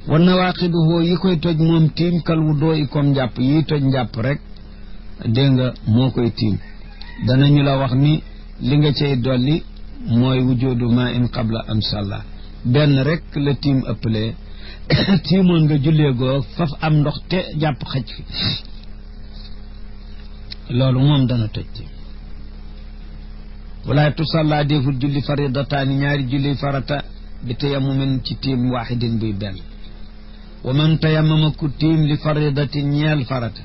wa nawaaqiduhu yi koy toj moom tiim kal wu doo i comme njàpp yi toj njàpp rek dégg nga moo koy tiim danañu la wax ni li nga cay dolli mooy wujudu ma in qabla an salla benn rek la tiim ëppalee tiimoon nga jullee goo faf am ndox te jàpp xaj fi loolu moom dana toj tiim walaay tusalla déeful julli faridataani ñaari julli farata bi tayammumin ci tiim waaxidin buy benn wa man tayammama ku tiim li faridatin ñeel farata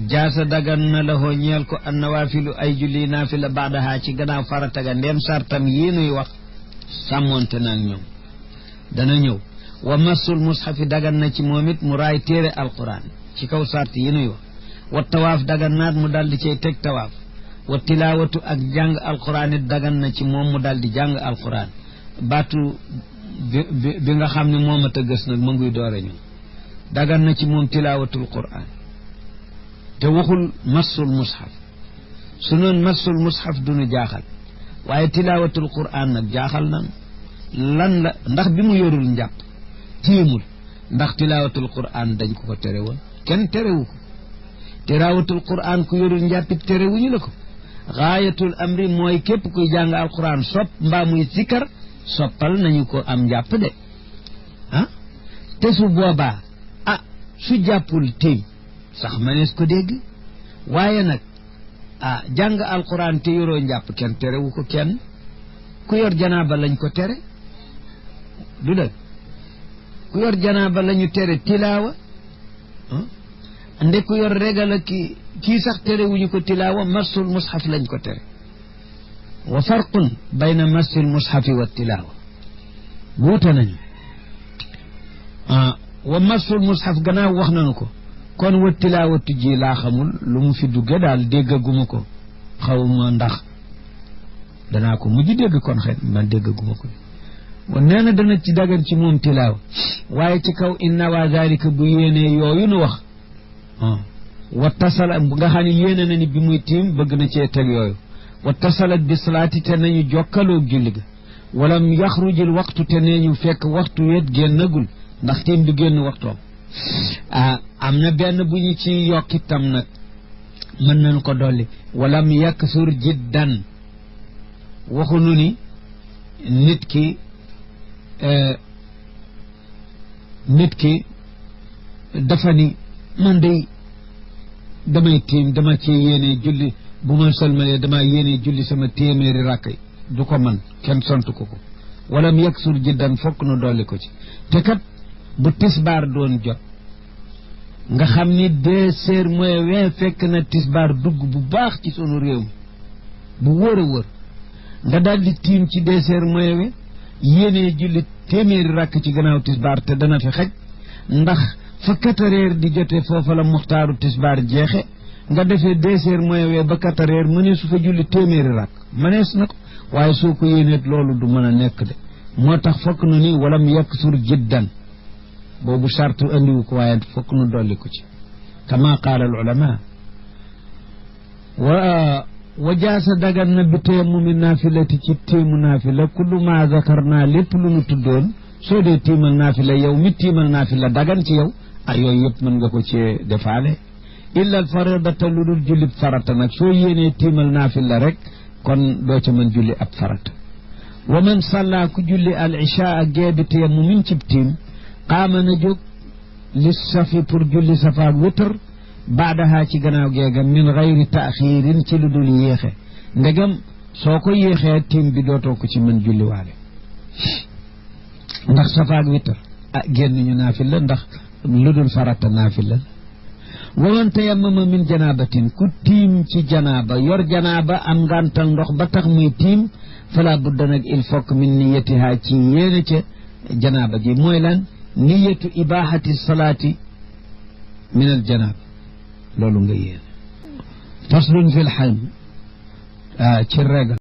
jaasa dagan na la hoo ñeel ko an nawaafilu ay julli naafila baadaha ci gannaaw farata ga ndem sartam yii nuy wax sàmmoonte naag ñoom dana ñëw wa massul mushafi dagan na ci moom it mu raay téere alquran ci kaw sart yi nuy wax wa tawaaf dagan naat mu daldi cay teg tawaaf wa tilaawatu ak jàng alquran it dagan na ci moom mu daldi jàng alquran baatu bi nga xam ne moom a tëgës nag ma nguy doore ñu dagan na ci moom tilaawatul quran te waxul massul mushaf su noon massul mushaf duñu jaaxal waaye tilaawatul quran nag jaaxal nan lan la ndax bi mu yorul njàpp tiimul ndax tilaawatul quran dañ ko tere woon kenn terewu ko tilaawatul quran ku yorul njàppit terewuñu la ko gaayatul amri mooy képp kuy jàng alquran sopp mbaa muy sikkar soppal nañu ko am njàpp de te su boobaa su jàppul tiim sax manees ko dégg waaye nag jàng alquran te yoroo njàpp kenn terewu ko kenn ku yor janaaba lañ ko tere du dëgg ku yor janaaba lañu tere tilaawa nde ku yor regala kii sax terewuñu ko tilaawa massul mushaf lañ ko tere wa farqun bayna massil mushafi wa tilaawa wuute nañu wa massul mushaf gannaaw wax nañu ko kon wa tilaawatu ji laa xamul lu mu fi dugge daal déggaguma ko xawma ndax danaa ko mujj dégg kon xëy man déggaguma ko wa nee na dana ci dagan ci moom tilaawa waaye ci kaw inna wa zalika bu yéenee yooyu nu wax wa tasala nga xam ne yéene na ni bi muy tiim bëgg na cee teg yooyu wa tasalat bi salaati te nañu jokkaloog julli ga walam yaxrujil waxtu te nee ñu fekk waxtu wet génnagul ndax tiim du génn waxtoom am na benn bu ñu ci yokkitam nag mën nañ ko dolli walam yaksur jiddan waxunu ni nit ki dafa ni man day damay tiim dama ci yéene julli bu ma sëlmalee dama yéene julli sama téeméeri rakk du ko man kenn sant ko walam yaksur jiddan fokk nu dolli ko ci te kat bu tisbaar doon jot nga xam ni 2h moins 20 fekk na tisbaar dugg bu baax ci sunu réew mi bu wóor a wóor nga daldi tiim ci 2h moins 20 yéenee julli téeméeri rakk ci gannaaw tisbaar te dana fi xaj ndax fa 4h di jote foofa la muxtaaru tisbaar jeexe nga defee 2h moins 20 ba 4h mënee su fa julli téeméeri rakk mënees na ko waaye soo ko yéeneet loolu du mën a nekk de moo tax fokk nu ni walam yaksur jiddan boobu charte andiwu ko waaye fokk nu dolli ko ci kama qaala al ulama wa jaasa dagan na bi tayammumi naafilati ci tiimu naafila kullu ma zakarna lépp lu nu tuddoon soo dee tiimal naafila yow mi tiimal naafila dagan ci yow yooyu yëpp mën nga ko ci defaale illa al faridata lu dul julli farata nag soo yéenee tiimal naafila rek kon doo ca mën julli ab farata wa man salla ku julli al ishaa gee bi tayammumin cib tiim qaama na jóg li safi pour julli safaak witr baadaha ci gannaaw geega min gayri taaxiirin ci lu dul yéexe ndegam soo ko yéexee tiim bi dootoo ko ci mën julli waale ndax safaak witr génn ñu naafil la ndax lu dul farata naafil la wa man tayammama min janabatin ku tiim ci janaaba yor janaaba am ngantal ndox ba tax muy tiim fala budda nag il faut que min niyatiha ci yéene ca janaaba ji mooy lan niyatu ibahati salaati min al janaaba loolu nga yéene faslun fi l xalm ci regal